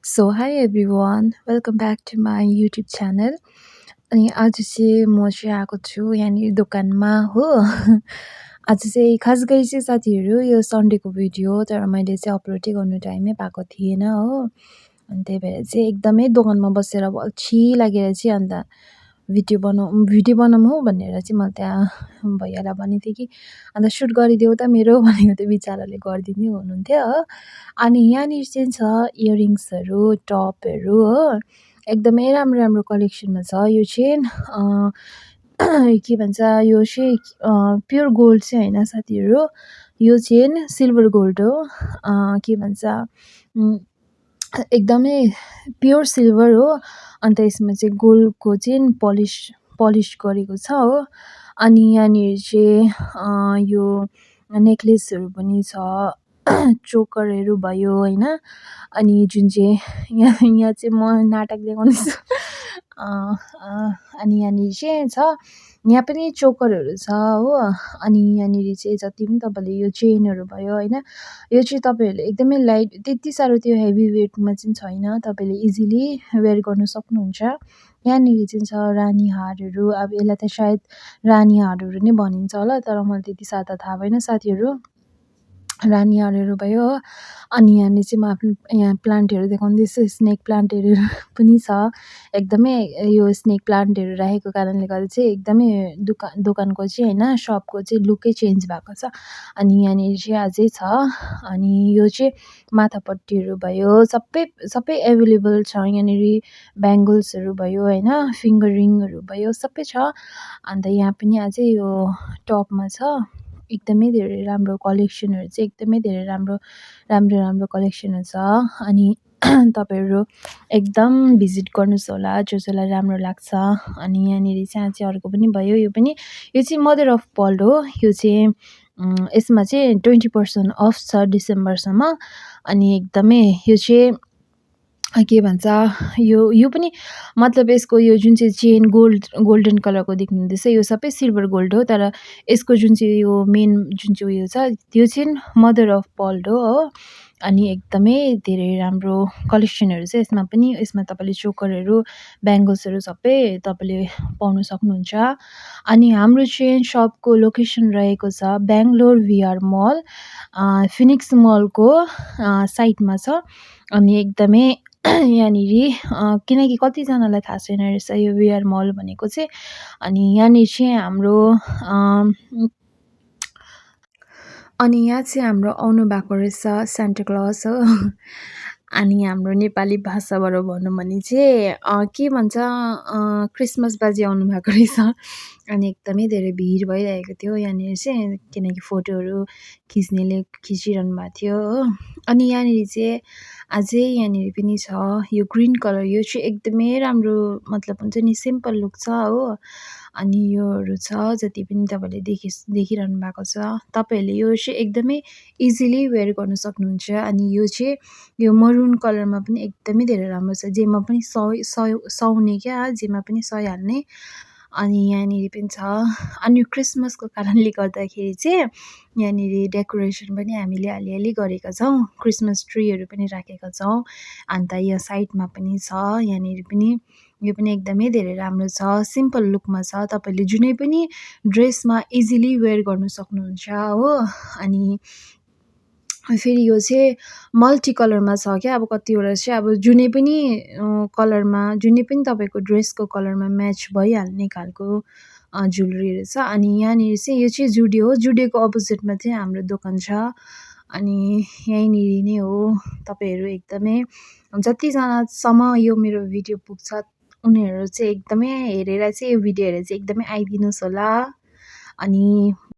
So hi everyone welcome back to my YouTube channel. अनि आज चाहिँ म चाहिँ आएको छु यहाँनिर दोकानमा हो। आज चाहिँ खास गरी चाहिँ साथीहरू यो सन्डेको भिडियो तर मैले चाहिँ अपलोडै गर्नु टाइमै पाएको थिएन हो। अनि त्यही भएर चाहिँ एकदमै दोकानमा बसेर अल्छी लागेर चाहिँ अन्त भिडियो बनाऊँ भनेर चाहिँ मैले त्यहाँ भैयालाई भनेको थिएँ कि अन्त सुट गरिदेऊ त मेरो भनेको त्यो बिचराले गरिदिँदै हुनुहुन्थ्यो हो। अनि यहाँनिर चाहिँ छ इयरिङ्सहरू टपहरू हो, एकदमै राम्रो राम्रो कलेक्सनमा छ। यो चाहिँ के भन्छ यो चाहिँ प्योर गोल्ड चाहिँ होइन साथीहरू, यो चाहिँ सिल्भर गोल्ड हो। के भन्छ एकदमै प्योर सिल्भर हो। अन्त यसमा चाहिँ गोल्डको चाहिँ पलिस गरेको छ हो। अनि यहाँनिर चाहिँ यो नेक्लेसहरू पनि छ, चोकरहरू भयो होइन। अनि जुन चाहिँ यहाँ चाहिँ म नाटक देखाउँदैछु। अनि यहाँनिर चाहिँ छ, यहाँ पनि चोकरहरू छ हो। अनि यहाँनिर चाहिँ जति पनि तपाईँले यो चेनहरू भयो होइन, यो चाहिँ तपाईँहरूले एकदमै लाइट, त्यति साह्रो त्यो हेभी वेटमा चाहिँ छैन, तपाईँले इजिली वेयर गर्नु सक्नुहुन्छ। यहाँनिर चाहिँ छ रानी हारहरू, अब यसलाई त सायद रानी हारहरू नै भनिन्छ होला, तर मलाई त्यति साह्रो त थाहा भएन साथीहरू। रानी हारहरू भयो हो। अनि यहाँनिर चाहिँ म आफ्नो यहाँ प्लान्टहरू देखाउँदैछु, स्नेक प्लान्टहरू पनि छ। एकदमै यो स्नेक प्लान्टहरू राखेको कारणले गर्दा चाहिँ एकदमै दोकानको चाहिँ होइन सपको चाहिँ लुकै चेन्ज भएको छ। अनि यहाँनिर चाहिँ अझै छ। अनि यो चाहिँ माथापट्टिहरू भयो, सबै एभाइलेबल छ यहाँनिर। ब्याङ्गल्सहरू भयो होइन, फिङ्गर रिङहरू भयो, सबै छ। अन्त यहाँ पनि अझै यो टपमा छ, एकदमै धेरै राम्रो कलेक्सनहरू चाहिँ एकदमै धेरै राम्रो कलेक्सनहरू छ। अनि तपाईँहरू एकदम भिजिट गर्नुहोस् होला जसलाई राम्रो लाग्छ। अनि यहाँनिर चाहिँ अझै अर्को पनि भयो, यो चाहिँ मदर अफ पर्ल हो। यो चाहिँ यसमा चाहिँ 20% अफ छ डिसेम्बरसम्म। अनि एकदमै यो चाहिँ के भन्छ यो पनि मतलब यसको यो जुन चाहिँ चेन गोल्डन कलरको देख्नुहुँदैछ, यो सबै सिल्भर गोल्ड हो। तर यसको जुन चाहिँ यो मेन जुन चाहिँ उयो छ त्यो चाहिँ मदर अफ पर्ल हो। अनि एकदमै धेरै राम्रो कलेक्सनहरू छ यसमा पनि। यसमा तपाईँले चोकरहरू, ब्याङ्गल्सहरू सबै तपाईँले पाउन सक्नुहुन्छ। अनि हाम्रो चाहिँ सपको लोकेसन रहेको छ बेङ्गलोर भिआर मल, फिनिक्स मलको साइडमा छ। अनि एकदमै यहाँनिर किनकि कतिजनालाई थाहा छैन रहेछ यो भिआर मल भनेको चाहिँ। अनि यहाँनिर चाहिँ यहाँ चाहिँ हाम्रो आउनु भएको रहेछ सान्टा क्लज हो। अनि हाम्रो नेपाली भाषाबाट भनौँ भने चाहिँ के भन्छ क्रिसमस बाजे आउनु भएको रहेछ। अनि एकदमै धेरै भिड भइरहेको थियो यहाँनिर चाहिँ, किनकि फोटोहरू खिचिरहनु भएको थियो हो। अनि यहाँनिर चाहिँ अझै यहाँनिर पनि छ यो ग्रिन कलर, यो चाहिँ एकदमै राम्रो मतलब हुन्छ नि सिम्पल लुक छ हो। अनि योहरू छ जति पनि तपाईँले देखिरहनु भएको छ, तपाईँहरूले यो चाहिँ एकदमै इजिली वेयर गर्न सक्नुहुन्छ। अनि यो चाहिँ यो मरुन कलरमा पनि एकदमै धेरै राम्रो छ, जेमा पनि सुहाउने क्या, जेमा पनि सुहाइहाल्ने। अनि यहाँनिर पनि छ। अनि क्रिसमसको कारणले गर्दाखेरि चाहिँ यहाँनिर डेकोरेसन पनि हामीले अलिअलि गरेका छौँ, क्रिसमस ट्रीहरू पनि राखेका छौँ। अन्त यो साइडमा पनि छ, यहाँनिर पनि यो पनि एकदमै धेरै राम्रो छ, सिम्पल लुकमा छ। तपाईँले जुनै पनि ड्रेसमा इजिली वेयर गर्नु सक्नुहुन्छ हो। अनि फेरि यो चाहिँ मल्टी कलरमा छ क्या, अब कतिवटा चाहिँ अब जुनै पनि कलरमा, जुनै पनि तपाईँको ड्रेसको कलरमा म्याच भइहाल्ने खालको ज्वेलरीहरू छ। अनि यहाँनिर चाहिँ यो चाहिँ जुडियो हो, जुडियोको अपोजिटमा चाहिँ हाम्रो दोकान छ। अनि यहीँनिर नै हो। तपाईँहरू एकदमै जतिजनासम्म यो मेरो भिडियो पुग्छ उनीहरू चाहिँ एकदमै हेरेर चाहिँ यो भिडियो हेरेर चाहिँ एकदमै आइदिनुहोस् होला। अनि